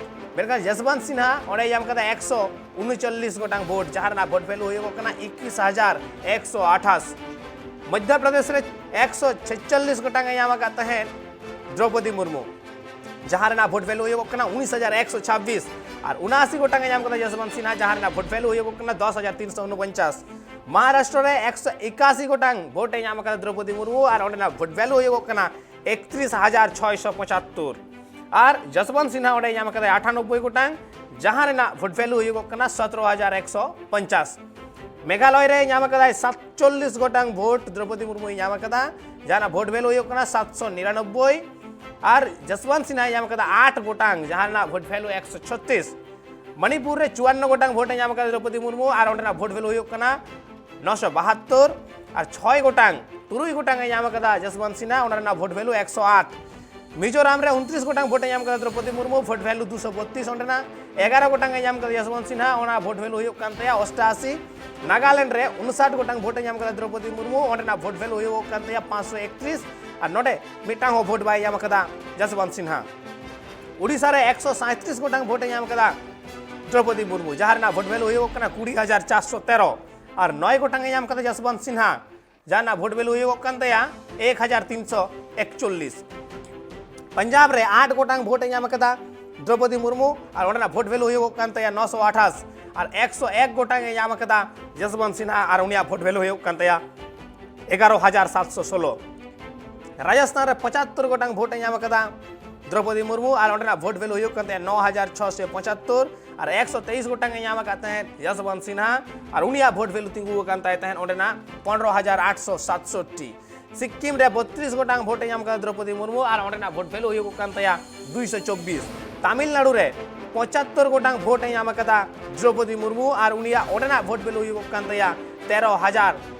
ᱢᱮᱱᱠᱷᱟᱱ ᱡᱚᱥᱵᱚᱱᱛ ᱥᱤᱱᱦᱟ ᱚᱸᱰᱮ ᱧᱟᱢ ᱟᱠᱟᱫᱟ ᱮᱠᱥᱚ ᱩᱱᱩᱪᱚᱞᱞᱤᱥ ᱜᱚᱴᱟᱝ ᱵᱷᱳᱴ, ᱡᱟᱦᱟᱸ ᱨᱮᱱᱟᱜ ᱵᱷᱳᱴ ᱵᱷᱮᱞᱩ ᱦᱩᱭᱩᱜᱚᱜ ᱠᱟᱱᱟ ᱤᱠᱤᱥ ᱦᱟᱡᱟᱨ ᱮᱠᱥᱚ ᱟᱴᱷᱟᱥ᱾ ᱢᱚᱫᱽᱫᱷᱚ ᱯᱨᱚᱫᱮᱥ ᱨᱮ ᱮᱠᱥᱚ ᱪᱷᱮᱪᱪᱚᱞᱞᱤᱥ ᱜᱚᱴᱟᱝ ᱮ ᱧᱟᱢ ᱟᱠᱟᱫ ᱛᱟᱦᱮᱸᱫ ᱫᱨᱚᱯᱚᱫᱤ ᱢᱩᱨᱢᱩ, ᱡᱟᱦᱟᱸ ᱨᱮᱱᱟᱜ ᱵᱷᱳᱴ ᱵᱷᱮᱞᱩ ᱦᱩᱭᱩᱜᱚᱜ ᱠᱟᱱᱟ ᱩᱱᱤᱥ ᱦᱟᱡᱟᱨ ᱮᱠᱥᱚ ᱪᱷᱟᱵᱵᱤᱥ᱾ ᱟᱨ ᱩᱱᱟᱥᱤ ᱜᱚᱴᱟᱝ ᱮ ᱧᱟᱢ ᱟᱠᱟᱫᱟ ᱡᱚᱥᱵᱚᱱᱛ ᱥᱤᱱᱦᱟ, ᱡᱟᱦᱟᱸ ᱨᱮᱱᱟᱜ ᱵᱷᱳᱴ ᱵᱷᱮᱞᱩ ᱦᱩᱭᱩᱜᱚᱜ ᱠᱟᱱᱟ ᱫᱚᱥ ᱦᱟᱡᱟᱨ ᱛᱤᱱᱥᱚ ᱩᱱᱩᱯᱚᱧᱪᱟᱥ᱾ ᱢᱚᱦᱟᱨᱟᱥᱴᱨᱚ ᱨᱮ ᱮᱠᱥᱚ ᱮᱠᱟᱥᱤ ᱜᱚᱴᱟᱝ ᱵᱷᱳᱴ ᱮ ᱧᱟᱢ ᱟᱠᱟᱫᱟ ᱫᱨᱚᱯᱚᱫᱤ ᱢᱩᱨᱢᱩ, ᱟᱨ ᱚᱸᱰᱮᱱᱟᱜ ᱵᱷᱳᱴ ᱵᱷᱮᱞᱩ ᱦᱩᱭᱩᱜᱚᱜ ᱠᱟᱱᱟ ᱮᱠᱛᱨᱤᱥ ᱦᱟᱡᱟᱨ ᱪᱷᱚᱭᱥᱚ ᱯᱚᱸᱪᱟᱛᱛᱳᱨ᱾ ᱟᱨ ᱡᱚᱥᱵᱚᱱᱛ ᱥᱤᱱᱦᱟ ᱚᱸᱰᱮ ᱧᱟᱢ ᱟᱠᱟᱫᱟᱭ ᱟᱴᱷᱟᱱᱚᱵᱵᱳᱭ ᱜᱚᱴᱟᱝ, ᱡᱟᱦᱟᱸ ᱨᱮᱱᱟᱜ ᱵᱷᱳᱴ ᱵᱷᱮᱞᱩ ᱦᱩᱭᱩᱜᱚᱜ ᱠᱟᱱᱟ ᱥᱚᱛᱨᱚ ᱦᱟᱡᱟᱨ ᱮᱠᱥᱚ ᱯᱚᱧᱪᱟᱥ᱾ ᱢᱮᱜᱷᱟᱞᱚᱭ ᱨᱮ ᱧᱟᱢ ᱟᱠᱟᱫᱟᱭ ᱥᱟᱛᱪᱚᱞᱞᱤᱥ ᱜᱚᱴᱟᱝ ᱵᱷᱳᱴ ᱫᱨᱚᱯᱚᱫᱤ ᱢᱩᱨᱢᱩᱭ ᱧᱟᱢ ᱟᱠᱟᱫᱟ, ᱡᱟᱦᱟᱸ ᱨᱮᱱᱟᱜ ᱵᱷᱳᱴ ᱵᱷᱮᱞᱩ ᱦᱩᱭᱩᱜᱚᱜ ᱠᱟᱱᱟ ᱥᱟᱛᱥᱚ ᱱᱤᱨᱟᱱᱚᱵᱵᱳᱭ᱾ ᱟᱨ ᱡᱚᱥᱵᱚᱱᱛ ᱥᱤᱱᱦᱟᱭ ᱧᱟᱢ ᱟᱠᱟᱫᱟ ᱟᱴ ᱜᱚᱴᱟᱝ, ᱡᱟᱦᱟᱸ ᱨᱮᱱᱟᱜ ᱵᱷᱳᱴ ᱵᱷᱮᱞᱩ ᱮᱠᱥᱚ ᱪᱷᱚᱛᱛᱤᱥ᱾ ᱢᱚᱱᱤᱯᱩᱨ ᱨᱮ ᱪᱩᱣᱟᱱᱱᱚ ᱜᱚᱴᱟᱝ ᱵᱷᱳᱴ ᱮ ᱧᱟᱢ ᱟᱠᱟᱫᱟ ᱫᱨᱚᱯᱚᱫᱤ ᱢᱩᱨᱢᱩ, ᱟᱨ ᱚᱸᱰᱮᱱᱟᱜ ᱵᱷᱳᱴ ᱵᱷᱮᱞᱩ ᱦᱩᱭᱩᱜ ᱠᱟᱱᱟ ᱱᱚᱥᱚ ᱵᱟᱦᱟᱛᱛᱳᱨ᱾ ᱟᱨ ᱪᱷᱚᱭ ᱜᱚᱴᱟᱝ, ᱛᱩᱨᱩᱭ ᱜᱚᱴᱟᱝ ᱮ ᱧᱟᱢ ᱟᱠᱟᱫᱟ ᱡᱚᱥᱵᱚᱱᱛ ᱥᱤᱱᱦᱟ, ᱚᱱᱟ ᱨᱮᱱᱟᱜ ᱵᱷᱳᱴ ᱵᱷᱮᱞᱩ ᱮᱠᱥᱚ ᱟᱴ᱾ ᱢᱤᱡᱳᱨᱟᱢ ᱨᱮ ᱩᱱᱛᱨᱤᱥ ᱜᱚᱴᱟᱝ ᱵᱷᱳᱴ ᱮ ᱧᱟᱢ ᱟᱠᱟᱫᱟ ᱫᱨᱚᱯᱚᱫᱤ ᱢᱩᱨᱢᱩ, ᱵᱷᱳᱴ ᱵᱷᱮᱞᱩ ᱫᱩᱥᱚ ᱵᱚᱛᱛᱨᱤᱥ ᱚᱸᱰᱮᱱᱟᱜ᱾ ᱮᱜᱟᱨᱚ ᱜᱚᱴᱟᱝ ᱮ ᱧᱟᱢ ᱟᱠᱟᱫᱟ ᱡᱚᱥᱵᱚᱱᱛ ᱥᱤᱱᱦᱟ, ᱚᱱᱟ ᱵᱷᱳᱴ ᱵᱷᱮᱞᱩ ᱦᱩᱭᱩᱜ ᱠᱟᱱ ᱛᱟᱭᱟ ᱚᱥᱴᱟᱥᱤ᱾ ᱱᱟᱜᱟᱞᱮᱱᱰ ᱨᱮ ᱩᱱᱥᱟᱴ ᱜᱚᱴᱟᱝ ᱵᱷᱳᱴ ᱮ ᱧᱟᱢ ᱟᱠᱟᱫᱟ ᱫᱨᱚᱯᱚᱫᱤ ᱢᱩᱨᱢᱩ, ᱚᱸᱰᱮᱱᱟᱜ ᱵᱷᱳᱴ ᱵᱷᱮᱞᱩ ᱦᱩᱭᱩᱜ ᱠᱟᱱ ᱛᱟᱭᱟ ᱯᱟᱸᱪᱥᱚ ᱮᱠᱛᱨᱤᱥ᱾ ᱟᱨ ᱱᱚᱰᱮ ᱢᱤᱫᱴᱟᱝ ᱦᱚᱸ ᱵᱷᱳᱴ ᱵᱟᱭ ᱧᱟᱢ ᱟᱠᱟᱫᱟ ᱡᱚᱥᱵᱚᱱᱛ ᱥᱤᱱᱦᱟ᱾ ᱩᱰᱤᱥᱟ ᱨᱮ ᱮᱠᱥᱚ ᱥᱟᱸᱭᱛᱨᱤᱥ ᱜᱚᱴᱟᱝ ᱵᱷᱳᱴ ᱮ ᱧᱟᱢ ᱟᱠᱟᱫᱟ ᱫᱨᱚᱯᱚᱫᱤ ᱢᱩᱨᱢᱩ, ᱡᱟᱦᱟᱸ ᱨᱮᱱᱟᱜ ᱵᱷᱳᱴ ᱵᱷᱮᱞᱩ ᱦᱩᱭᱩᱜ ᱠᱟᱱᱟ ᱠᱩᱲᱤ ᱦᱟᱡᱟᱨ ᱪᱟᱨᱥᱚ ᱛᱮᱨᱚ᱾ ᱟᱨ ᱱᱚᱭ ᱜᱚᱴᱟᱝ ᱮ ᱧᱟᱢ ᱟᱠᱟᱫᱟ ᱡᱚᱥᱵᱚᱱᱛ ᱥᱤᱱᱦᱟ, ᱡᱟᱦᱟᱸ ᱨᱮᱱᱟᱜ ᱵᱷᱳᱴ ᱵᱷᱮᱞᱩ ᱦᱩᱭᱩᱜᱚᱜ ᱠᱟᱱ ᱛᱟᱭᱟ ᱮᱠ ᱦᱟᱡᱟᱨ ᱛᱤᱱᱥᱚ ᱮᱠᱪᱚᱞᱞᱤᱥ᱾ ᱯᱟᱧᱡᱟᱵᱽ ᱨᱮ ᱟᱴ ᱜᱚᱴᱟᱝ ᱵᱷᱳᱴ ᱮ ᱧᱟᱢ ᱟᱠᱟᱫᱟ ᱫᱨᱚᱯᱚᱫᱤ ᱢᱩᱨᱢᱩ, ᱟᱨ ᱚᱸᱰᱮᱱᱟᱜ ᱵᱷᱳᱴ ᱵᱷᱮᱞᱩ ᱦᱩᱭᱩᱜᱚᱜ ᱠᱟᱱ ᱛᱟᱭᱟ ᱱᱚᱥᱚ ᱟᱴᱷᱟᱥ᱾ ᱟᱨ ᱮᱠᱥᱚ ᱮᱠ ᱜᱚᱴᱟᱝ ᱮ ᱧᱟᱢ ᱟᱠᱟᱫᱟ ᱡᱚᱥᱵᱚᱱᱛ ᱥᱤᱱᱦᱟ, ᱟᱨ ᱩᱱᱤᱭᱟᱜ ᱵᱷᱳᱴ ᱵᱷᱮᱞᱩ ᱦᱩᱭᱩᱜ ᱠᱟᱱ ᱛᱟᱭᱟ ᱮᱜᱟᱨᱚ ᱦᱟᱡᱟᱨ ᱥᱟᱛᱥᱚ ᱥᱳᱞᱳ᱾ ᱨᱟᱡᱚᱥᱛᱷᱟᱱ ᱨᱮ ᱯᱚᱸᱪᱟᱛᱛᱳᱨ ᱜᱚᱴᱟᱝ ᱵᱷᱳᱴ ᱮ ᱧᱟᱢ ᱟᱠᱟᱫᱟ ᱫᱨᱚᱯᱚᱫᱤ ᱢᱩᱨᱢᱩ, ᱟᱨ ᱚᱸᱰᱮᱱᱟᱜ ᱵᱷᱳᱴ ᱵᱷᱮᱞᱩ ᱦᱩᱭᱩᱜ ᱠᱟᱱ ᱛᱟᱭᱟ ᱱᱚ ᱦᱟᱡᱟᱨ ᱪᱷᱚᱥᱚ ᱯᱚᱸᱪᱟᱛᱛᱳᱨ᱾ ᱟᱨ ᱮᱠᱥᱚ ᱛᱮᱭᱤᱥ ᱜᱚᱴᱟᱝ ᱮ ᱧᱟᱢ ᱟᱠᱟᱫ ᱛᱟᱦᱮᱸᱫ ᱡᱚᱥᱵᱚᱱᱛ ᱥᱤᱱᱦᱟ, ᱟᱨ ᱩᱱᱤᱭᱟᱜ ᱵᱷᱳᱴ ᱵᱷᱮᱞᱩ ᱛᱤᱸᱜᱩ ᱟᱠᱟᱱ ᱛᱟᱭ ᱛᱟᱦᱮᱸᱫ ᱚᱸᱰᱮᱱᱟᱜ ᱯᱚᱱᱨᱚ ᱦᱟᱡᱟᱨ ᱟᱴᱥᱚ ᱥᱟᱛᱥᱚᱴᱴᱤ᱾ ᱥᱤᱠᱠᱤᱢ ᱨᱮ ᱵᱚᱛᱛᱨᱤᱥ ᱜᱚᱴᱟᱝ ᱵᱷᱳᱴ ᱮ ᱧᱟᱢ ᱟᱠᱟᱫᱟ ᱫᱨᱚᱯᱚᱫᱤ ᱢᱩᱨᱢᱩ, ᱟᱨ ᱚᱸᱰᱮᱱᱟᱜ ᱵᱷᱳᱴ ᱵᱷᱮᱞᱩ ᱦᱩᱭᱩᱜ ᱠᱟᱱ ᱛᱟᱭᱟ ᱫᱩᱭᱥᱚ ᱪᱚᱵᱵᱤᱥ᱾ ᱛᱟᱢᱤᱞᱱᱟᱲᱩ ᱨᱮ ᱯᱚᱸᱪᱟᱛᱛᱳᱨ ᱜᱚᱴᱟᱝ ᱵᱷᱳᱴ ᱮ ᱧᱟᱢ ᱟᱠᱟᱫᱟ ᱫᱨᱚᱯᱚᱫᱤ ᱢᱩᱨᱢᱩ, ᱟᱨ ᱩᱱᱤᱭᱟᱜ ᱚᱸᱰᱮᱱᱟᱜ ᱵᱷᱳᱴ ᱵᱷᱮᱞᱩ ᱦᱩᱭᱩᱜ ᱠᱟᱱ ᱛᱟᱭᱟ ᱛᱮᱨᱚ ᱦᱟᱡᱟᱨ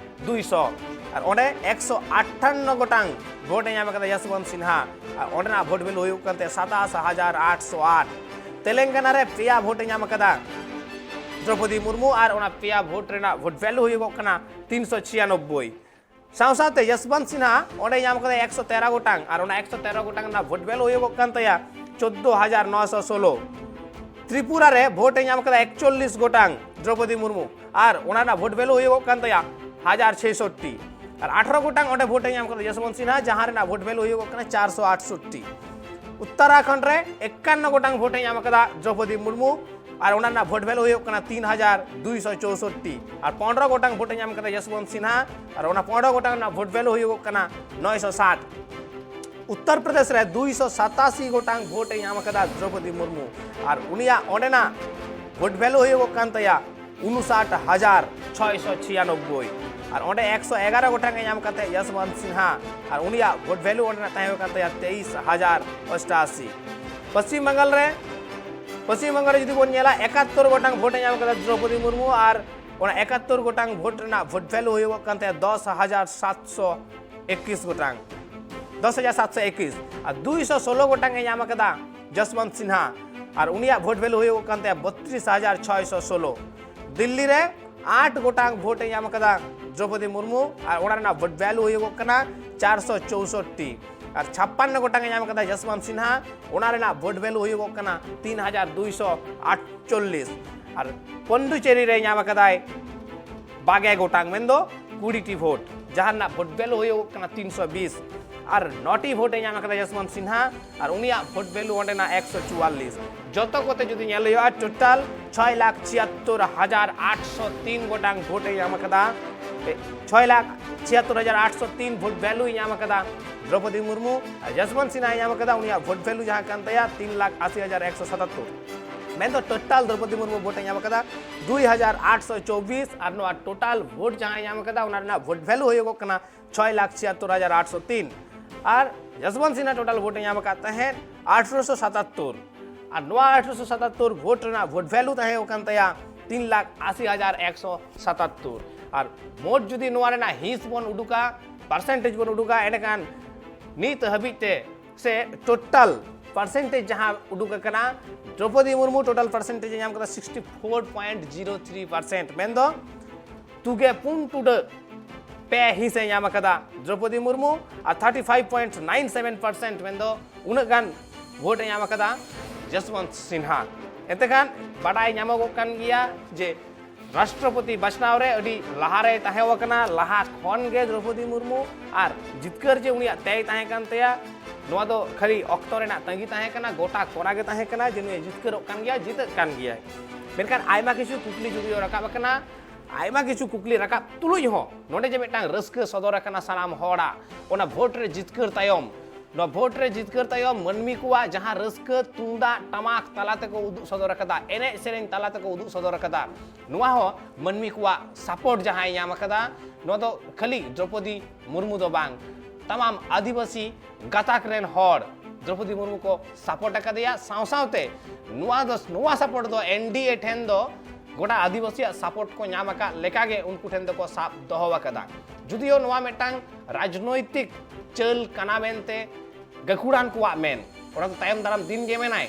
ᱫᱩᱭᱥᱚ᱾ ᱟᱨ ᱚᱸᱰᱮ ᱮᱠᱥᱚ ᱟᱴᱴᱷᱟᱱᱱᱚ ᱜᱚᱴᱟᱝ ᱵᱷᱳᱴ ᱮ ᱧᱟᱢ ᱟᱠᱟᱫᱟ ᱡᱚᱥᱵᱚᱱᱛ ᱥᱤᱱᱦᱟ, ᱟᱨ ᱚᱸᱰᱮᱱᱟᱜ ᱵᱷᱳᱴ ᱵᱷᱮᱞᱩ ᱦᱩᱭᱩᱜ ᱠᱟᱱ ᱛᱟᱭᱟ ᱥᱟᱛᱟᱥ ᱦᱟᱡᱟᱨ ᱟᱴᱥᱚ ᱟᱴ᱾ ᱛᱮᱞᱮᱝᱜᱟᱱᱟ ᱨᱮ ᱯᱮᱭᱟ ᱵᱷᱳᱴ ᱮ ᱧᱟᱢ ᱟᱠᱟᱫᱟ ᱫᱨᱚᱯᱚᱫᱤ ᱢᱩᱨᱢᱩ, ᱟᱨ ᱚᱱᱟ ᱯᱮᱭᱟ ᱵᱷᱳᱴ ᱨᱮᱱᱟᱜ ᱵᱷᱳᱴ ᱵᱷᱮᱞᱩ ᱦᱩᱭᱩᱜᱚᱜ ᱠᱟᱱᱟ ᱛᱤᱱᱥᱚ ᱪᱷᱤᱭᱟᱱᱚᱵᱵᱳᱭ᱾ ᱥᱟᱶ ᱥᱟᱶᱛᱮ ᱡᱚᱥᱵᱚᱱᱛ ᱥᱤᱱᱦᱟ ᱚᱸᱰᱮ ᱧᱟᱢ ᱠᱟᱫᱟ ᱮᱠᱥᱚ ᱛᱮᱨᱚ ᱜᱚᱴᱟᱝ, ᱟᱨ ᱚᱱᱟ ᱮᱠᱥᱚ ᱛᱮᱨᱚ ᱜᱚᱴᱟᱝ ᱨᱮᱱᱟᱜ ᱵᱷᱳᱴ ᱵᱷᱮᱞᱩ ᱦᱩᱭᱩᱜᱚᱜ ᱠᱟᱱ ᱛᱟᱭᱟ ᱪᱳᱫᱽᱫᱳ ᱦᱟᱡᱟᱨ ᱱᱚᱥᱚ ᱥᱳᱞᱳ᱾ ᱛᱨᱤᱯᱩᱨᱟ ᱨᱮ ᱵᱷᱳᱴ ᱮ ᱧᱟᱢ ᱠᱟᱫᱟ ᱮᱠᱪᱚᱞᱞᱤᱥ ᱜᱚᱴᱟᱝ ᱫᱨᱚᱯᱚᱫᱤ ᱢᱩᱨᱢᱩ, ᱟᱨ ᱚᱱᱟ ᱨᱮᱱᱟᱜ ᱵᱷᱳᱴ ᱵᱷᱮᱞᱩ ᱦᱩᱭᱩᱜᱚᱜ ᱠᱟᱱ ᱛᱟᱭᱟ ᱦᱟᱡᱟᱨ ᱪᱷᱮᱭᱥᱚᱴᱴᱤ᱾ ᱟᱨ ᱟᱴᱷᱨᱚ ᱜᱚᱴᱟᱝ ᱚᱸᱰᱮ ᱵᱷᱳᱴ ᱮ ᱧᱟᱢ ᱠᱟᱫᱟ ᱡᱚᱥᱵᱚᱱᱛ ᱥᱤᱱᱦᱟ, ᱡᱟᱦᱟᱸ ᱨᱮᱱᱟᱜ ᱵᱷᱳᱴ ᱵᱷᱮᱞᱩ ᱦᱩᱭᱩᱜᱚᱜ ᱠᱟᱱᱟ ᱪᱟᱨᱥᱚ ᱟᱴᱥᱚᱴᱴᱤ᱾ ᱩᱛᱛᱚᱨᱟᱠᱷᱚᱸᱰ ᱨᱮ ᱮᱠᱟᱱᱱᱚ ᱜᱚᱴᱟᱝ ᱵᱷᱳᱴ ᱮ ᱧᱟᱢ ᱠᱟᱫᱟ ᱫᱨᱚᱯᱚᱫᱤ ᱢᱩᱨᱢᱩ, ᱟᱨ ᱚᱱᱟ ᱨᱮᱱᱟᱜ ᱵᱷᱳᱴ ᱵᱷᱮᱞᱩ ᱦᱩᱭᱩᱜ ᱠᱟᱱᱟ ᱛᱤᱱ ᱦᱟᱡᱟᱨ ᱫᱩᱭᱥᱚ ᱪᱳᱥᱚᱴᱴᱤ᱾ ᱟᱨ ᱯᱚᱱᱨᱚ ᱜᱚᱴᱟᱝ ᱵᱷᱳᱴ ᱮ ᱧᱟᱢ ᱠᱟᱫᱟ ᱡᱚᱥᱵᱚᱱᱛ ᱥᱤᱱᱦᱟ, ᱟᱨ ᱚᱱᱟ ᱯᱚᱱᱨᱚ ᱜᱚᱴᱟᱝ ᱨᱮᱱᱟᱜ ᱵᱷᱳᱴ ᱵᱷᱮᱞᱩ ᱦᱩᱭᱩᱜᱚᱜ ᱠᱟᱱᱟ ᱱᱚᱭᱥᱚ ᱥᱟᱴ᱾ ᱩᱛᱛᱚᱨ ᱯᱨᱚᱫᱮᱥ ᱨᱮ ᱫᱩᱭᱥᱚ ᱥᱟᱛᱟᱥᱤ ᱜᱚᱴᱟᱝ ᱵᱷᱳᱴ ᱮ ᱧᱟᱢ ᱟᱠᱟᱫᱟ ᱫᱨᱚᱯᱚᱫᱤ ᱢᱩᱨᱢᱩ, ᱟᱨ ᱩᱱᱤᱭᱟᱜ ᱚᱸᱰᱮᱱᱟᱜ ᱵᱷᱳᱴ ᱵᱷᱮᱞᱩ ᱦᱩᱭᱩᱜᱚᱜ ᱠᱟᱱ ᱛᱟᱭᱟ ᱩᱱᱩᱥᱟᱴ ᱦᱟᱡᱟᱨ ᱪᱷᱚᱭᱥᱚ ᱪᱷᱤᱭᱟᱱᱚᱵᱵᱳᱭ᱾ ᱟᱨ ᱚᱸᱰᱮ ᱮᱠᱥᱚ ᱮᱜᱟᱨᱚ ᱜᱚᱴᱟᱝ ᱮ ᱧᱟᱢ ᱠᱟᱛᱮ ᱡᱚᱥᱵᱚᱱᱛ ᱥᱤᱱᱦᱟ, ᱟᱨ ᱩᱱᱤᱭᱟᱜ ᱵᱷᱳᱴ ᱵᱷᱮᱞᱩ ᱚᱸᱰᱮᱱᱟᱜ ᱛᱟᱦᱮᱸ ᱠᱟᱱ ᱛᱟᱭᱟ ᱛᱮᱭᱤᱥ ᱦᱟᱡᱟᱨ ᱚᱥᱴᱟᱥᱤ᱾ ᱯᱚᱥᱪᱤᱢ ᱵᱟᱝᱜᱟᱞ ᱨᱮ, ᱯᱚᱥᱪᱤᱢ ᱵᱟᱝᱜᱟᱞ ᱨᱮ ᱡᱩᱫᱤ ᱵᱚᱱ ᱧᱮᱞᱟ, ᱮᱠᱟᱛᱛᱳᱨ ᱜᱚᱴᱟᱝ ᱵᱷᱳᱴ ᱮ ᱧᱟᱢ ᱠᱟᱫᱟ ᱫᱨᱚᱯᱚᱫᱤ ᱢᱩᱨᱢᱩ, ᱟᱨ ᱚᱱᱟ ᱮᱠᱟᱛᱛᱳᱨ ᱜᱚᱴᱟᱝ ᱵᱷᱳᱴ ᱨᱮᱱᱟᱜ ᱵᱷᱳᱴ ᱵᱷᱮᱞᱩ ᱦᱩᱭᱩᱜᱚᱜ ᱠᱟᱱ ᱛᱟᱭᱟ ᱫᱚᱥ ᱦᱟᱡᱟᱨ ᱥᱟᱛᱥᱚ ᱮᱠᱤᱥ ᱜᱚᱴᱟᱝ, ᱫᱚᱥ ᱦᱟᱡᱟᱨ ᱥᱟᱛᱥᱚ ᱮᱠᱤᱥ᱾ ᱟᱨ ᱫᱩᱭᱥᱚ ᱥᱳᱞᱳ ᱜᱚᱴᱟᱝ ᱮ ᱧᱟᱢ ᱟᱠᱟᱫᱟ ᱡᱚᱥᱵᱚᱱᱛ ᱥᱤᱱᱦᱟ, ᱟᱨ ᱩᱱᱤᱭᱟᱜ ᱵᱷᱳᱴ ᱵᱷᱮᱞᱩ ᱦᱩᱭᱩᱜᱚᱜ ᱠᱟᱱ ᱛᱟᱭᱟ ᱵᱚᱛᱨᱤᱥ ᱦᱟᱡᱟᱨ ᱪᱷᱚᱭᱥᱚ ᱥᱳᱞᱳ᱾ ᱫᱤᱞᱞᱤ ᱨᱮ ᱟᱴ ᱜᱚᱴᱟᱝ ᱵᱷᱳᱴ ᱮ ᱧᱟᱢ ᱟᱠᱟᱫᱟ ᱫᱨᱚᱯᱚᱫᱤ ᱢᱩᱨᱢᱩ, ᱟᱨ ᱚᱱᱟ ᱨᱮᱱᱟᱜ ᱵᱷᱳᱴ ᱵᱷᱮᱞᱩ ᱦᱩᱭᱩᱜᱚᱜ ᱠᱟᱱᱟ ᱪᱟᱨᱥᱚ ᱪᱳᱥᱚᱴᱴᱤ᱾ ᱟᱨ ᱪᱷᱟᱯᱯᱟᱱᱱᱚ ᱜᱚᱴᱟᱝ ᱮ ᱧᱟᱢ ᱟᱠᱟᱫᱟ ᱡᱚᱥᱵᱚᱱᱛ ᱥᱤᱱᱦᱟ, ᱚᱱᱟ ᱨᱮᱱᱟᱜ ᱵᱷᱳᱴ ᱵᱷᱮᱞᱩ ᱦᱩᱭᱩᱜᱚᱜ ᱠᱟᱱᱟ ᱛᱤᱱ ᱦᱟᱡᱟᱨ ᱫᱩᱭᱥᱚ ᱟᱴᱪᱚᱞᱞᱤᱥ᱾ ᱟᱨ ᱯᱚᱱᱰᱩᱪᱮᱨᱤ ᱨᱮ ᱧᱟᱢ ᱟᱠᱟᱫᱟᱭ ᱵᱟᱜᱮ ᱜᱚᱴᱟᱝ, ᱢᱮᱱᱫᱚ ᱠᱩᱲᱤᱴᱤ ᱵᱷᱳᱴ, ᱡᱟᱦᱟᱸ ᱨᱮᱱᱟᱜ ᱵᱷᱳᱴ ᱵᱷᱮᱞᱩ ᱦᱩᱭᱩᱜᱚᱜ ᱠᱟᱱᱟ ᱛᱤᱱᱥᱚ ᱵᱤᱥ᱾ ᱟᱨ ᱱᱚᱴᱤ ᱵᱷᱳᱴ ᱮ ᱧᱟᱢ ᱟᱠᱟᱫᱟ ᱡᱚᱥᱵᱚᱱᱛ ᱥᱤᱱᱦᱟ, ᱟᱨ ᱩᱱᱤᱭᱟᱜ ᱵᱷᱳᱴ ᱵᱷᱮᱞᱩ ᱚᱸᱰᱮᱱᱟᱜ ᱮᱠᱥᱚ ᱪᱩᱣᱟᱞᱞᱤᱥ᱾ ᱡᱚᱛᱚ ᱠᱚᱛᱮ ᱡᱩᱫᱤ ᱧᱮᱞ ᱦᱩᱭᱩᱜᱼᱟ, ᱴᱳᱴᱟᱞ ᱪᱷᱚᱭ ᱞᱟᱠᱷ ᱪᱷᱤᱭᱟᱛᱛᱳᱨ ᱦᱟᱡᱟᱨ ᱟᱴᱥᱚ ᱛᱤᱱ ᱜᱚᱴᱟᱝ ᱵᱷᱳᱴ ᱮ ᱧᱟᱢ ᱟᱠᱟᱫᱟ᱾ ᱮ, ᱪᱷᱚᱭ ᱞᱟᱠᱷ ᱪᱷᱤᱭᱟᱛᱛᱳᱨ ᱦᱟᱡᱟᱨ ᱟᱴᱥᱚ ᱛᱤᱱ ᱵᱷᱳᱴ ᱵᱷᱮᱞᱩᱭ ᱧᱟᱢ ᱟᱠᱟᱫᱟ ᱫᱨᱚᱯᱚᱫᱤ ᱢᱩᱨᱢᱩ᱾ ᱟᱨ ᱡᱚᱥᱵᱚᱱᱛ ᱥᱤᱱᱦᱟᱭ ᱧᱟᱢ ᱟᱠᱟᱫᱟ, ᱩᱱᱤᱭᱟᱜ ᱵᱷᱳᱴ ᱵᱷᱮᱞᱩ ᱡᱟᱦᱟᱸ ᱠᱟᱱ ᱛᱟᱭᱟ ᱛᱤᱱ ᱞᱟᱠᱷ ᱟᱥᱤ ᱦᱟᱡᱟᱨ ᱮᱠᱥᱚ ᱥᱟᱛᱟᱛᱛᱳᱨ᱾ ᱢᱮᱱᱫᱚ ᱴᱳᱴᱟᱞ ᱫᱨᱚᱯᱚᱫᱤ ᱢᱩᱨᱢᱩ ᱵᱷᱳᱴ ᱮ ᱧᱟᱢ ᱟᱠᱟᱫᱟ ᱫᱩᱭ ᱦᱟᱡᱟᱨ ᱟᱴᱥᱚ ᱪᱚᱵᱵᱤᱥ, ᱟᱨ ᱱᱚᱣᱟ ᱴᱳᱴᱟᱞ ᱵᱷᱳᱴ ᱡᱟᱦᱟᱸᱭ ᱧᱟᱢ ᱟᱠᱟᱫᱟ, ᱚᱱᱟ ᱨᱮᱱᱟᱜ ᱵᱷᱳᱴ ᱵᱷᱮᱞᱩ ᱦᱩᱭᱩᱜᱚᱜ ᱠᱟᱱᱟ ᱪᱷᱚᱭ ᱞᱟᱠᱷ ᱪᱷᱤᱭᱟᱛᱛᱳᱨ ᱦᱟᱡᱟᱨ ᱟᱴᱥᱚ ᱛᱤᱱ᱾ ᱟᱨ ᱡᱚᱥᱵᱚᱱᱛ ᱥᱤᱱᱦᱟ ᱴᱳᱴᱟᱞ ᱵᱷᱳᱴ ᱮ ᱧᱟᱢ ᱟᱠᱟᱫ ᱛᱟᱦᱮᱸᱫ ᱟᱴᱷᱨᱚᱥᱚ ᱥᱟᱛᱟᱛᱛᱳᱨ᱾ ᱟᱨ ᱱᱚᱣᱟ ᱟᱴᱷᱨᱚᱥᱚ ᱥᱟᱛᱟᱛᱛᱳᱨ ᱵᱷᱳᱴ ᱨᱮᱱᱟᱜ ᱵᱷᱳᱴ ᱵᱷᱮᱞᱩ ᱛᱟᱦᱮᱸ ᱠᱟᱱ ᱛᱟᱭᱟ ᱛᱤᱱ ᱞᱟᱠᱷ ᱟᱥᱤ ᱦᱟᱡᱟᱨ ᱮᱠᱥᱚ ᱥᱟᱛᱟᱛᱛᱳᱨ᱾ ᱟᱨ ᱢᱳᱴ ᱡᱩᱫᱤ ᱱᱚᱣᱟ ᱨᱮᱱᱟᱜ ᱦᱤᱸᱥ ᱵᱚᱱ ᱩᱰᱩᱠᱟ, ᱯᱟᱨᱥᱮᱱᱴᱮᱡᱽ ᱵᱚᱱ ᱩᱰᱩᱠᱟ, ᱮᱸᱰᱮᱠᱷᱟᱱ ᱱᱤᱛ ᱦᱟᱹᱵᱤᱡ ᱛᱮ ᱥᱮ ᱴᱳᱴᱟᱞ ᱯᱟᱨᱥᱮᱱᱴᱮᱡᱽ ᱡᱟᱦᱟᱸ ᱩᱰᱩᱠ ᱟᱠᱟᱱᱟ, ᱫᱨᱚᱯᱚᱫᱤ ᱢᱩᱨᱢᱩ ᱴᱳᱴᱟᱞ ᱯᱟᱨᱥᱮᱱᱴᱮᱡᱽ ᱮ ᱧᱟᱢ ᱠᱟᱫᱟ sixty four point zero three percent, ᱢᱮᱱᱫᱚ ᱛᱩᱜᱮ ᱯᱩᱱ ᱴᱩᱰᱟᱹᱜ ᱯᱮ ᱦᱤᱸᱥ ᱮ ᱧᱟᱢ ᱟᱠᱟᱫᱟ ᱫᱨᱚᱯᱚᱫᱤ ᱢᱩᱨᱢᱩ, ᱟᱨ thirty five point nine seven percent, ᱢᱮᱱᱫᱚ ᱩᱱᱟᱹᱜ ᱜᱟᱱ ᱵᱷᱳᱴ ᱮ ᱧᱟᱢ ᱟᱠᱟᱫᱟ ᱡᱚᱥᱵᱚᱱᱛ ᱥᱤᱱᱦᱟ᱾ ᱮᱱᱛᱮ ᱠᱷᱟᱱ ᱵᱟᱰᱟᱭ ᱧᱟᱢᱚᱜᱚᱜ ᱠᱟᱱ ᱜᱮᱭᱟ ᱡᱮ ᱨᱟᱥᱴᱨᱚᱯᱚᱛᱤ ᱵᱟᱪᱷᱱᱟᱣ ᱨᱮ ᱟᱹᱰᱤ ᱞᱟᱦᱟᱨᱮᱭ ᱛᱟᱦᱮᱸ ᱟᱠᱟᱱᱟ, ᱞᱟᱦᱟ ᱠᱷᱚᱱ ᱜᱮ ᱫᱨᱚᱯᱚᱫᱤ ᱢᱩᱨᱢᱩ, ᱟᱨ ᱡᱤᱛᱠᱟᱹᱨ ᱡᱮ ᱩᱱᱤᱭᱟᱜ ᱛᱮᱭ ᱛᱟᱦᱮᱸ ᱠᱟᱱ ᱛᱟᱭᱟ, ᱱᱚᱣᱟ ᱫᱚ ᱠᱷᱟᱹᱞᱤ ᱚᱠᱛᱚ ᱨᱮᱱᱟᱜ ᱛᱟᱺᱜᱤ ᱛᱟᱦᱮᱸ ᱠᱟᱱᱟ, ᱜᱚᱴᱟ ᱠᱚᱨᱟ ᱜᱮ ᱛᱟᱦᱮᱸ ᱠᱟᱱᱟ ᱡᱮ ᱱᱩᱭᱮ ᱡᱤᱛᱠᱟᱹᱨᱚᱜ ᱠᱟᱱ ᱜᱮᱭᱟ, ᱡᱤᱛᱟᱹᱜ ᱠᱟᱱ ᱜᱮᱭᱟᱭ᱾ ᱢᱮᱱᱠᱷᱟᱱ ᱟᱭᱢᱟ ᱠᱤᱪᱷᱩ ᱠᱩᱠᱞᱤ ᱡᱩᱫᱤᱭᱳ ᱨᱟᱠᱟᱵ ᱟᱠᱟᱱᱟ, ᱟᱭᱢᱟ ᱠᱤᱪᱷᱩ ᱠᱩᱠᱞᱤ ᱨᱟᱠᱟᱵ ᱛᱩᱞᱩᱡ ᱦᱚᱸ ᱱᱚᱰᱮ ᱡᱮ ᱢᱤᱫᱴᱟᱝ ᱨᱟᱹᱥᱠᱟᱹ ᱥᱚᱫᱚᱨ ᱟᱠᱟᱱᱟ ᱥᱟᱱᱟᱢ ᱦᱚᱲᱟᱜ, ᱚᱱᱟ ᱵᱷᱳᱴ ᱨᱮ ᱡᱤᱛᱠᱟᱹᱨ ᱛᱟᱭᱚᱢ, ᱱᱚᱣᱟ ᱵᱷᱳᱴ ᱨᱮ ᱡᱤᱛᱠᱟᱹᱨ ᱛᱟᱭᱚᱢ ᱢᱟᱹᱱᱢᱤ ᱠᱚᱣᱟᱜ ᱡᱟᱦᱟᱸ ᱨᱟᱹᱥᱠᱟᱹ ᱛᱩᱢᱫᱟᱜ ᱴᱟᱢᱟᱠ ᱛᱟᱞᱟ ᱛᱮᱠᱚ ᱩᱫᱩᱜ ᱥᱚᱫᱚᱨ ᱟᱠᱟᱫᱟ, ᱮᱱᱮᱡ ᱥᱮᱨᱮᱧ ᱛᱟᱞᱟ ᱛᱮᱠᱚ ᱩᱫᱩᱜ ᱥᱚᱫᱚᱨ ᱟᱠᱟᱫᱟ, ᱱᱚᱣᱟ ᱦᱚᱸ ᱢᱟᱹᱱᱢᱤ ᱠᱚᱣᱟᱜ ᱥᱟᱯᱳᱨᱴ ᱡᱟᱦᱟᱸᱭ ᱧᱟᱢ ᱟᱠᱟᱫᱟ, ᱱᱚᱣᱟ ᱫᱚ ᱠᱷᱟᱹᱞᱤ ᱫᱨᱚᱯᱚᱫᱤ ᱢᱩᱨᱢᱩ ᱫᱚ ᱵᱟᱝ, ᱛᱟᱢᱟᱢ ᱟᱹᱫᱤᱵᱟᱹᱥᱤ ᱜᱟᱛᱟᱠ ᱨᱮᱱ ᱦᱚᱲ ᱫᱨᱚᱯᱚᱫᱤ ᱢᱩᱨᱢᱩ ᱠᱚ ᱥᱟᱯᱳᱨᱴ ᱟᱠᱟᱫᱮᱭᱟ᱾ ᱥᱟᱶ ᱥᱟᱶᱛᱮ ᱱᱚᱣᱟ ᱫᱚ, ᱱᱚᱣᱟ ᱥᱟᱯᱳᱨᱴ ᱫᱚ ᱮᱱᱰᱤᱮ ᱴᱷᱮᱱ ᱫᱚ ᱜᱚᱴᱟ ᱟᱹᱫᱤᱵᱟᱹᱥᱤᱭᱟᱜ ᱥᱟᱯᱳᱨᱴ ᱠᱚ ᱧᱟᱢ ᱟᱠᱟᱫ ᱞᱮᱠᱟᱜᱮ ᱩᱱᱠᱩ ᱴᱷᱮᱱ ᱫᱚᱠᱚ ᱥᱟᱵ ᱫᱚᱦᱚ ᱟᱠᱟᱫᱟ᱾ ᱡᱩᱫᱤᱭᱳ ᱱᱚᱣᱟ ᱢᱤᱫᱴᱟᱝ ᱨᱟᱡᱽᱱᱳᱭᱛᱤᱠ ᱪᱟᱹᱞ ᱠᱟᱱᱟ ᱢᱮᱱᱛᱮ ᱜᱟᱹᱠᱷᱩᱲᱟᱱ ᱠᱚᱣᱟᱜ ᱢᱮᱱ, ᱚᱱᱟ ᱫᱚ ᱛᱟᱭᱚᱢ ᱫᱟᱨᱟᱢ ᱫᱤᱱ ᱜᱮ ᱢᱮᱱᱟᱭ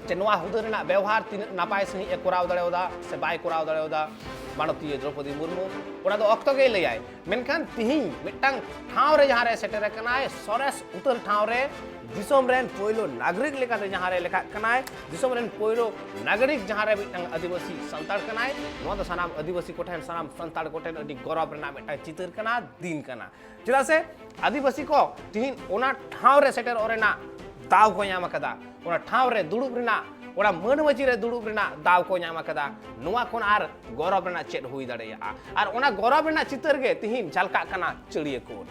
ᱡᱮ ᱱᱚᱣᱟ ᱦᱩᱫᱟᱹ ᱨᱮᱱᱟᱜ ᱵᱮᱣᱦᱟᱨ ᱛᱤᱱᱟᱹᱜ ᱱᱟᱯᱟᱭ ᱥᱟᱺᱦᱤᱡ ᱮ ᱠᱚᱨᱟᱣ ᱫᱟᱲᱮᱭᱟᱫᱟ ᱥᱮ ᱵᱟᱭ ᱠᱚᱨᱟᱣ ᱫᱟᱲᱮᱭᱟᱫᱟ ᱢᱟᱱᱚᱛᱤᱭᱟᱹ ᱫᱨᱚᱯᱚᱫᱤ ᱢᱩᱨᱢᱩ, ᱚᱱᱟ ᱫᱚ ᱚᱠᱛᱚ ᱜᱮᱭ ᱞᱟᱹᱭᱟᱭ᱾ ᱢᱮᱱᱠᱷᱟᱱ ᱛᱤᱦᱤᱧ ᱢᱤᱫᱴᱟᱝ ᱴᱷᱟᱶ ᱨᱮ ᱡᱟᱦᱟᱸ ᱨᱮ ᱥᱮᱴᱮᱨ ᱟᱠᱟᱱᱟᱭ, ᱥᱚᱨᱮᱥ ᱩᱛᱟᱹᱨ ᱴᱷᱟᱶ ᱨᱮ, ᱫᱤᱥᱚᱢ ᱨᱮᱱ ᱯᱳᱭᱞᱳ ᱱᱟᱜᱚᱨᱤᱠ ᱞᱮᱠᱟᱛᱮ ᱡᱟᱦᱟᱸ ᱨᱮ ᱞᱮᱠᱷᱟᱜ ᱠᱟᱱᱟᱭ, ᱫᱤᱥᱚᱢ ᱨᱮᱱ ᱯᱳᱭᱞᱳ ᱱᱟᱜᱚᱨᱤᱠ ᱡᱟᱦᱟᱸ ᱨᱮ ᱢᱤᱫᱴᱟᱝ ᱟᱹᱫᱤᱵᱟᱹᱥᱤ ᱥᱟᱱᱛᱟᱲ ᱠᱟᱱᱟᱭ, ᱱᱚᱣᱟ ᱫᱚ ᱥᱟᱱᱟᱢ ᱟᱹᱫᱤᱵᱟᱹᱥᱤ ᱠᱚᱴᱷᱮᱱ, ᱥᱟᱱᱟᱢ ᱥᱟᱱᱛᱟᱲ ᱠᱚᱴᱷᱮᱱ ᱟᱹᱰᱤ ᱜᱚᱨᱚᱵᱽ ᱨᱮᱱᱟᱜ ᱢᱤᱫᱴᱟᱝ ᱪᱤᱛᱟᱹᱨ ᱠᱟᱱᱟ, ᱫᱤᱱ ᱠᱟᱱᱟ᱾ ᱪᱮᱫᱟᱜ ᱥᱮ ᱟᱹᱫᱤᱵᱟᱹᱥᱤ ᱠᱚ ᱛᱤᱦᱤᱧ ᱚᱱᱟ ᱴᱷᱟᱶ ᱨᱮ ᱥᱮᱴᱮᱨᱚᱜ ᱨᱮᱱᱟᱜ ᱫᱟᱣ ᱠᱚ ᱧᱟᱢ ᱟᱠᱟᱫᱟ, ᱚᱱᱟ ᱴᱷᱟᱶ ᱨᱮ ᱫᱩᱲᱩᱵ ᱨᱮᱱᱟᱜ, ᱚᱱᱟ ᱢᱟᱹᱱ ᱢᱟᱹᱪᱤ ᱨᱮ ᱫᱩᱲᱩᱵ ᱨᱮᱱᱟᱜ ᱫᱟᱣ ᱠᱚ ᱧᱟᱢ ᱟᱠᱟᱫᱟ᱾ ᱱᱚᱣᱟ ᱠᱷᱚᱱ ᱟᱨ ᱜᱚᱨᱚᱵᱽ ᱨᱮᱱᱟᱜ ᱪᱮᱫ ᱦᱩᱭ ᱫᱟᱲᱮᱭᱟᱜᱼᱟ? ᱟᱨ ᱚᱱᱟ ᱜᱚᱨᱚᱵᱽ ᱨᱮᱱᱟᱜ ᱪᱤᱛᱟᱹᱨ ᱜᱮ ᱛᱤᱦᱤᱧ ᱡᱷᱟᱞᱠᱟᱜ ᱠᱟᱱᱟ ᱪᱟᱹᱲᱭᱟᱹ ᱠᱳᱰ᱾